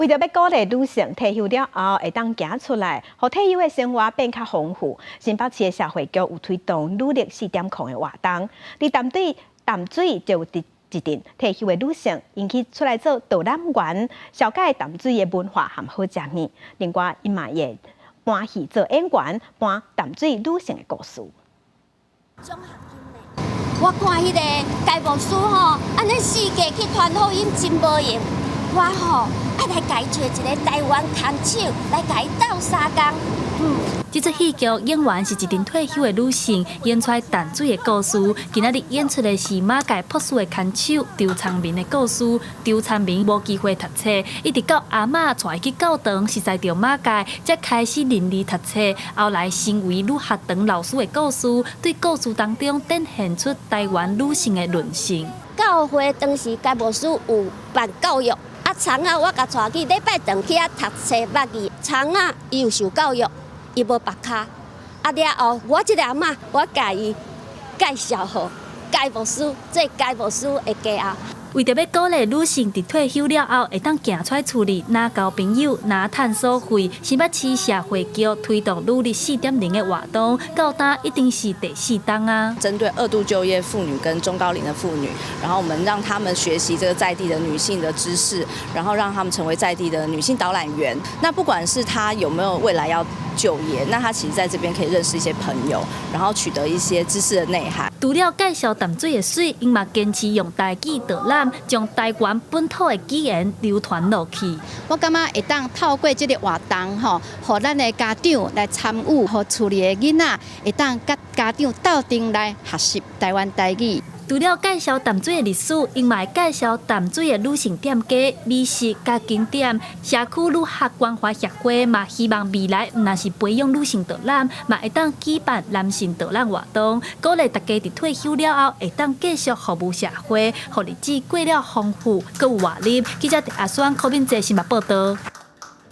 為著欲鼓勵女性退休了後會當行出來，予退休的生活變較豐富，新北市的社會局有推動女力4.0的活動。佇淡水就有一陣退休的女性，𪜶去出來做導覽員，紹介淡水的文化和好食物。另外，𪜶嘛會扮戲做演員，扮淡水女性的故事。我看彼個解牧師吼，按呢四界去傳福音真無閒。我吼愛來共伊揣一个台灣牽手，來共伊鬥相共。這齣戲劇演員是一陣退休的女性，演出來淡水的故事。今仔日演出的是馬偕博士的牽手周聰明的故事。周聰明無機會讀冊，一直到阿嬤帶伊去教堂，熟似著馬偕，才開始認字讀冊。後來成為女學堂老師的故事，對故事當中展現出台灣女性的韌性。教會當時解牧師有辦教育。啊，蔥仔我共帶去禮拜轉去遐讀冊捌字。蔥仔伊有受教育，伊無縛跤。啊了後，我這个阿嬤，我共伊介紹予解牧師，做解牧師的家後。為著欲鼓勵女性佇退休了後會當行出來厝裡，若交朋友，若趁所費，新北市社會局推動女力4.0的活動，到今已經是第四冬啊。針對二度就業婦女跟中高齡的婦女，然後我們讓他們學習這個在地的女性的知識，然後讓他們成為在地的女性導覽員。那不管是她有沒有未來要就業，那她其實在這邊可以認識一些朋友，然後取得一些知識的內涵。除了介紹淡水的媠，𪜶嘛堅持用台語導覽，將台灣本土的語言流傳落去。我感覺會當透過這个活動吼，予咱的家長來參與，予厝裡的囡仔會當佮家長鬥陣來學習台灣台語。除了介紹淡水的歷史，𪜶嘛會介紹淡水的女性店家、美食佮景點。社區女學關懷協會嘛希望未來毋但是培養女性導覽，嘛會當舉辦男性導覽活動，鼓勵大家佇退休了後會當繼續服務社會，予日子過了豐富，閣有活力。記者阿雙柯敏哲新聞報道。